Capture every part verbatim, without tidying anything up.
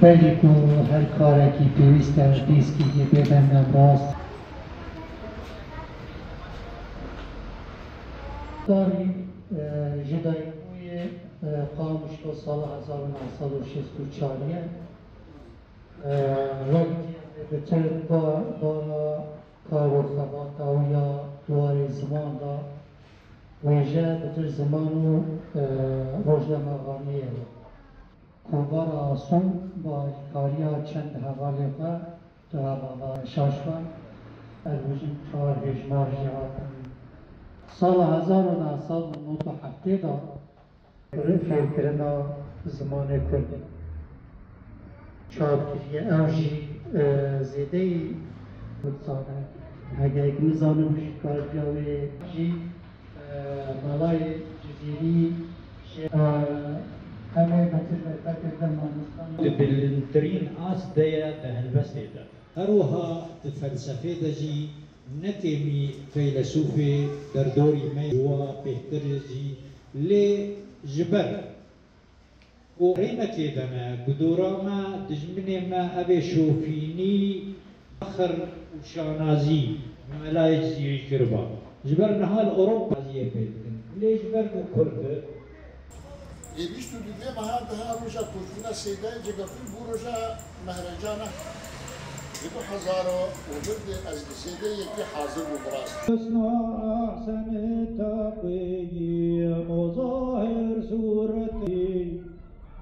Belê ku her karekî pêwîst e dîskî bê demderbas. Darî, e, ji dayikbûyê, e, Qamişlo sala hezar û neh sed û şêst û çar ye. E, wek bitir ba, ba kar û xebata wî ya di warê ziman de wêje bitir ziman û, e, rojnamevaniyê ye. Kovara Aso bi alîkariya çend hevalê xwe di Rababa Şaş ve, ez bêjim çar hejmar jî hatin. Sala hezar û neh sed û nod û heftê de fêrkirina zimanê kurdî çap kiriye. Ew jî, e, zêdeyî zane. Heger nizanibû jî kariya wê jî, e, Melayê Cizîrî jî, e, em ê bitir ve fekrê mamosta. Di bilindtirîn ast de ye di helbestê de. Her wiha di felsefê de jî ne kêmî feylesûfê derdorî me ji wa bêhtir jî, lê ji ber ku rêmekê de me, ku dora me, dijminê me, ev ê şofînî, fexr û şanazî Melayê Cizîrî kiriba. Ji ber niha li Ewropa jî yê pê dikin. Lê ji ber ku Kurd e, Ê bîst û du meha daha roja kotbûna Seydayê Cegafîn bû roja Mehrecan e. Di du hezar û bir de ez li Seydayê yekê hazir bûm, bi rast. Husna ehsenî teqwîm û zahir sûretî,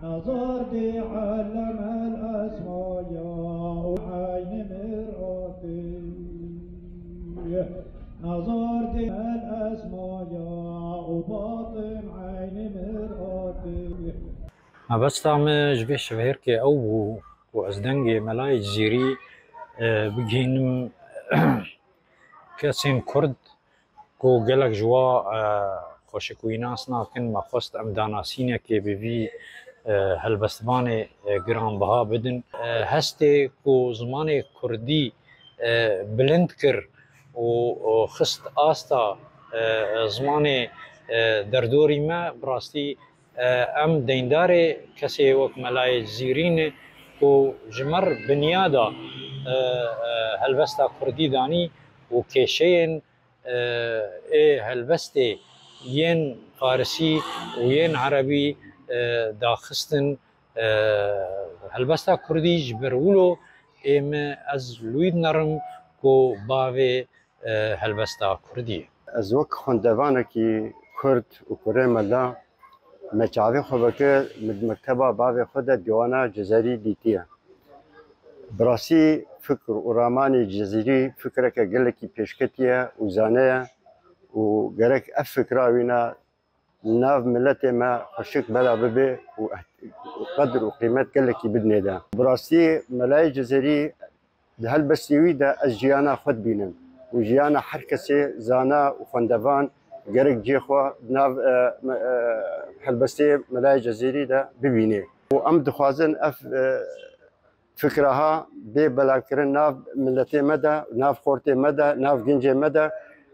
nazar dî ellemel esmaya û eyni mir'atî. Nazar dî el esmaya û batin eyni mir'atî. Mebesta min ji vê şevêrkê ew bû ku ez dengê Melayê Cizîrî, e, bigihînim kesên Kurd ku gelek ji wa, e, xweşik wî nas nakin, me xwest em danasînekê bi vî, e, helbestvanê, e, giranbiha bidin. E, hestê ku zimanê kurdî, e, bilind kir û, û xist asta, e, zimanê, e, derdorî me, bi rastî, e, em deyndarê kesê wek Melayê Cizîrî ne ku ji me re binyada, e, e, helbesta kurdî danî û kêşeyên, e, ê helbestê yên farisî û yên erebî, e, daxistin. E, helbesta kurdî ji ber wilo ê me ez li wî dinerim ku bavê, e, helbesta kurdî ye. Ez wek xwendevanekî kurd û kurê mela, me çavê xwe vekir, min di mekteba bavê xwe de dîwana Cizîrî dîtiye. Bi rastî fikr û ramanê Cizîrî fikreke gelekî pêşketî ye û zane ye û gerek ev fikra wîna nav miletê me xweşik bela bibe û eht-, û qedir û qîmet gelekî bidinê de. Bi rastî Melayê Cizîrî di helbestê wî de ez jiyana xwe dibînim û jiyana her kesê zana û xwendevan gerek cihê xwe di nav, e, me-, e, helbestê Melayê Cizîrî de bibîne. Û em dixwazin ev, e, fikra ha bê belavkirin nav miletê me de, nav xortê me de, nav gincê me de